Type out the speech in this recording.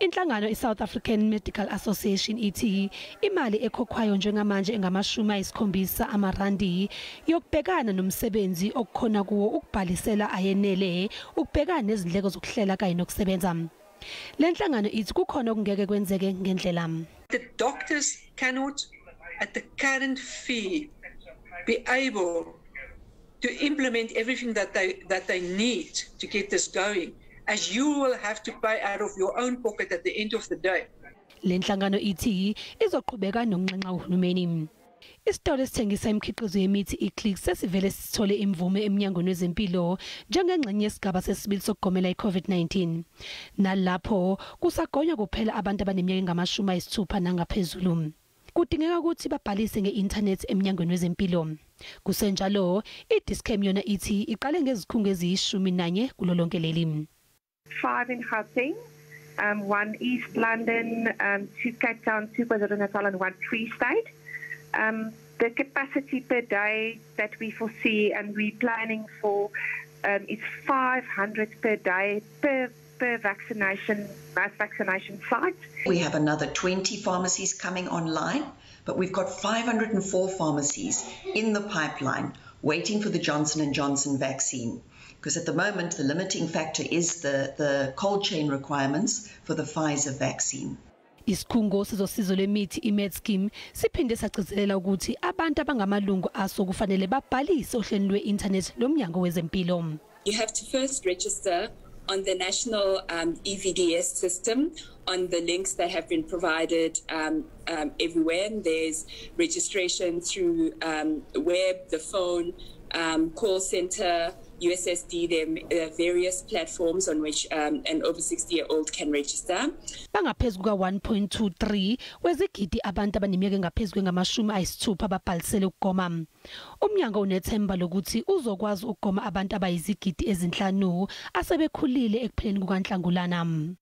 Inhlangano iSouth African Medical Association ithi imali ekhokhwayo njengamanje engama-70 amarandi yokubhekana nomsebenzi okukhona kuwo ukubhalisela ayenele ukubhekana nezindleko zokuhlela kanye nokusebenza. Le nhlangano ithi kukhona okungeke kwenzeke ngendlela. The doctors cannot, at the current fee, be able to implement everything that they need to get this going, as you will have to pay out of your own pocket at the end of the day. Le nhlangano ithi izoqhubeka nokunxenxa uhulumeni. Isitolo esithengisa imikhiqizo yemithi iClicks sesivele sithole imvume eminyangweni wezempilo njengengxenye yesigaba sesibili sokugomela iCovid-19. Nalapho kusagonywa kuphela abantu abaneminyaka engama-60 nangaphezulu. Kudingeka ukuthi babhalise nge-internet eminyangweni wezempilo. Kusenjalo, iDis-Chem yona ithi iqale ngezikhungo eziyi-11 kulo lonke leli. 5 in Gauteng, 1 East London, 2 Cape Town, 2 KwaZulu-Natal and 1 Free State. The capacity per day that we foresee and we're planning for is 500 per day per vaccination, mass vaccination site. We have another 20 pharmacies coming online, but we've got 504 pharmacies in the pipeline waiting for the Johnson & Johnson vaccine. Because at the moment, the limiting factor is the cold chain requirements for the Pfizer vaccine. Isikhungo sezosizo lwemithi iMedscheme siphinde sagcizelela ukuthi abantu abangamalungu aso kufanele babhalise ohlelweni lwe-internet lomnyango wezempilo. You have to first register on the national EVDS system on the links that have been provided everywhere. And there's registration through web, the phone, call center, USSD. There are various platforms on which an over 60-year-old can register. Bangaphezu kuka-1.23 wezigidi abantu abaneminyaka engaphezu kwengamashumi ayisithupha ababhalisele ukugoma. Umnyango unethemba lokuthi uzokwazi ukugoma abantu abayizigidi ezinhlanu asebekhulile ekupheleni kukaNhlangulana.